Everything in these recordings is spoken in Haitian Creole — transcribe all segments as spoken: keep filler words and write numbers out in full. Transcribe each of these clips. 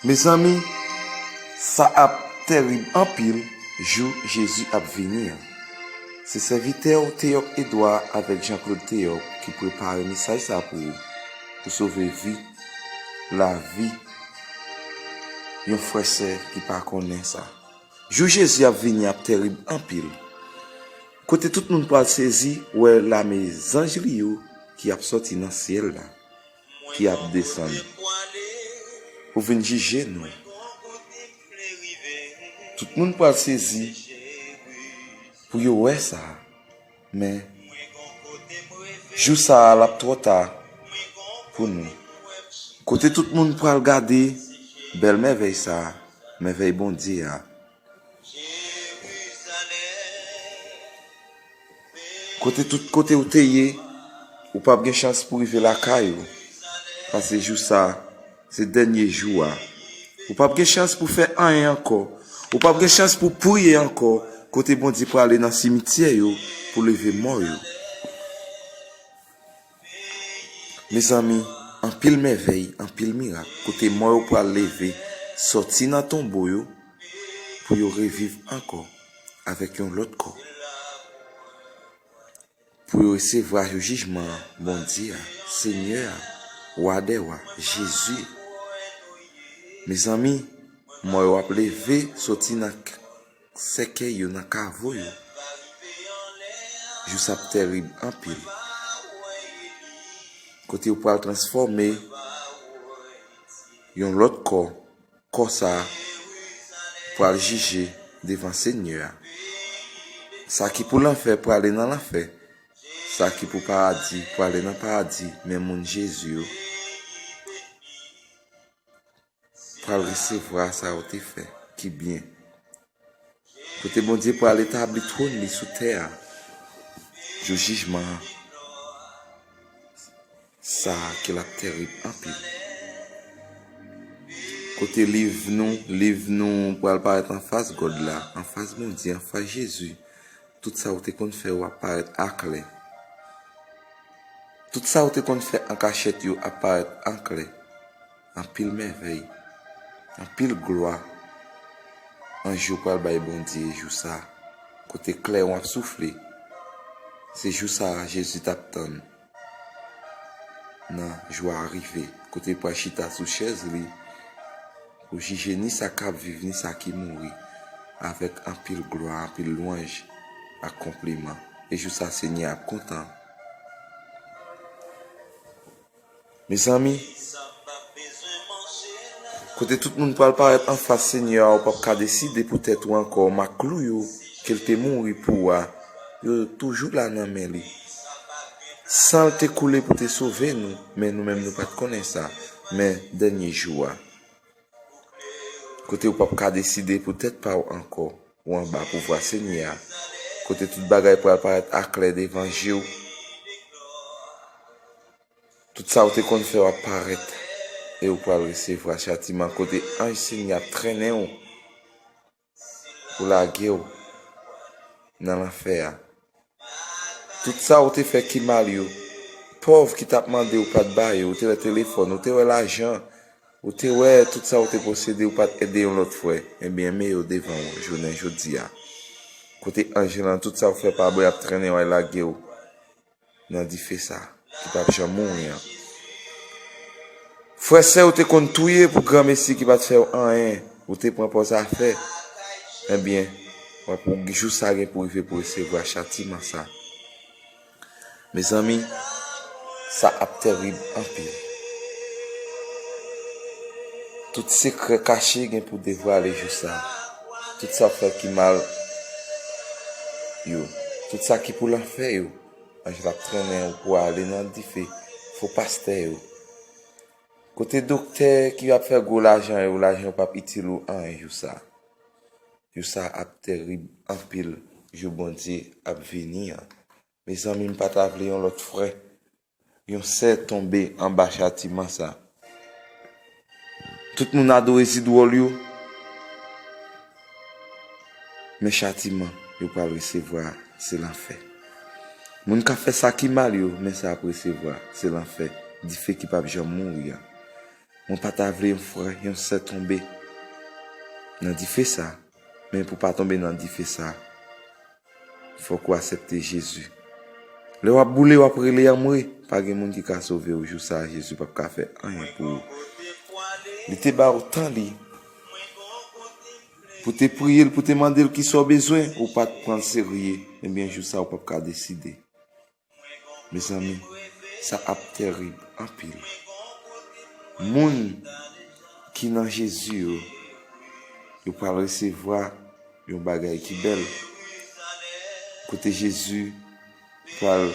Mezanmi, sa ap tèrib anpil jou Jezi ap vini an. Se sèvitè w Teyòk Edwa avèk Jean Claude Teyòk ki prepare mesaj sa pou ou, pou sove vi, lavi yon frè sè ki pa konnen sa. Jou Jezi ap vini ap tèrib anpil. Kote tout moun pral sezi wè lame zanj li yo ki ap sòti nan syèl la, ki ap desann pou vin jije nou. Tout moun pral sezi pou yo wè sa. Men, jou sa a, l ap twò ta pou nou. Kote tout moun pral gade bèl mèvèy sa a, mèvèy Bondye a. Kote tout kote ou te ye, ou p ap gen chans pou rive lakay ou. Paske jou sa a, se dènye jou a. Ou p ap gen chans pou fè anyen ankò. Ou p ap gen chans pou priye ankò kote Bondye prale nan simityè yo pou leve mò yo. Mezanmi, anpil mèvèy, anpil mirak, kote mò yo pral leve, sòti nan tonbo yo, pou yo reviv ankò avèk yon lòt kò. Pou yo resevwa jou jijman an, Bondye a, Senyè a, Wa dè wa, Jezi. Mezanmi, mò yo ap leve sòti nan k-, sèkèy yo, nan kavo yo. Jou sa ap tèrib anpil. Kote yo pral transfòme yon lòt kò, kò sa a pral jije devan Senyè a. Sa ki pou lanfè prale nan lanfè. Sa ki pou paradi prale nan paradi, men moun Jezi yo pral resevwa sa yo te fè ki byen. Kote Bondye pral etabli twòn li sou tè a, jou jijman an. Sa a ke l ap tèrib anpil. Kote liv nou, liv nou pral parèt anfas God la, anfas Bondye, anfas Jezi. Tout sa ou te konn fè yo ap parèt aklè. Tout sa ou te konn fè an kachèt yo ap parèt aklè. Anpil mèvèy, anpil glwa. Anj yo pral bay Bondye jou sa a, kote klèwon ap soufle. Se jou sa a Jezi t ap tann. Nan jou a rive, kote l pral chita sou chèz li pou jije ni sa k ap viv, ni sa ki mouri, avèk anpil glwa, anpil lwanj ak konpliman. E jou sa Senyè a ap kontan. Mezanmi, kote tout moun pral parèt anfas Senyè a, ou p ap ka deside pou tèt ou ankò, maklou yo ke l te mouri pou a, yo toujou la nan men li. San l te koule pou te sove nou, men nou menm nou pa t konnen sa. Men dènye jou a, kote ou p ap ka deside pou tèt pa w ankò, ou anba pouvwa Senyè a, kote tout bagay pral parèt aklè devan je w. Tout sa ou te konn fè w ap parèt, e ou pral resevwa chatiman kote anj Senyè a ap trennen w pou lage w nan lanfè a. Tout sa ou te fè ki mal yo, pòv ki t ap mande ou pa t ba yo, ou te wè telefòn, ou te wè lajan, ou te wè tout sa ou te posede, ou pa t ede yon lòt frè, ebyen, men yo devan w jounen jodi a. Kote anj lan, tout sa ou fè pa bon, y ap trennen w al lage w nan dife sa ki p ap janm mouri an. Frè sè ou te konn touye pou granmesi ki pa t fè w anyen, ou te pran pòz afè, ebyen, w ap, jou sa gen pou rive pou resevwa chatiman sa. Mezanmi, sa ap tèrib anpil. Tout sekrè kache gen pou devwale jou sa. Tout sa w fè ki mal yo, tout sa ki pou lanfè yo, anj la ap trennen w pou ale nan dife fo pastè yo. Kote doktè ki ap fè gwo lajan yo, lajan yo p ap itil ou anyen jou sa. Jou sa ap tèrib anpil, jou Bondye ap vini an. Mezanmi, m pa ta vle yon lòt frè, yon sè tonbe anba chatiman sa. Tout moun adore zidwòl yo, men chatiman yo pral resevwa se lanfè. Moun k ap fè sa ki mal yo, men sa y ap resevwa se lanfè, dife ki p ap janm mouri a. Mwen pa ta vle yon frè, yon sè tonbe nan dife sa. Men pou pa tonbe nan dife sa, fòk ou aksepte Jezi. Lè w ap boule, w ap rele anmwe, pa gen moun ki ka sove w. Jou sa a, Jezi p ap ka fè anyen pou ou. Li te ba w tan li pou te priye l, pou te mande l kisa w bezwen, ou pa t pran l serye. Ebyen, jou sa a, ou p ap ka deside. Mezanmi, sa ap terib anpil. Moun ki nan Jezi yo, yo pral resevwa yon bagay ki bèl. Kote Jezi pral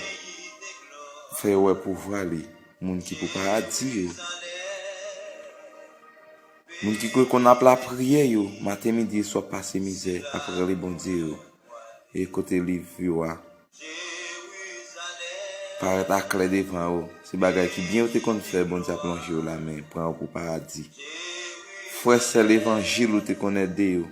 fè yo wè pouvwa li, moun ki pou paradi yo. Moun ki kwè konn ap lapriyè yo, maten, midi e swa, ap pase mizè, ap rele Bondye yo. E kote liv yo a parèt aklè devan yo. Se bagay ki byen yo te konn fè, Bondye ap lonje yo lamen, pran yo pou paradi. Frè, sè levanjil ou te konn ede yo.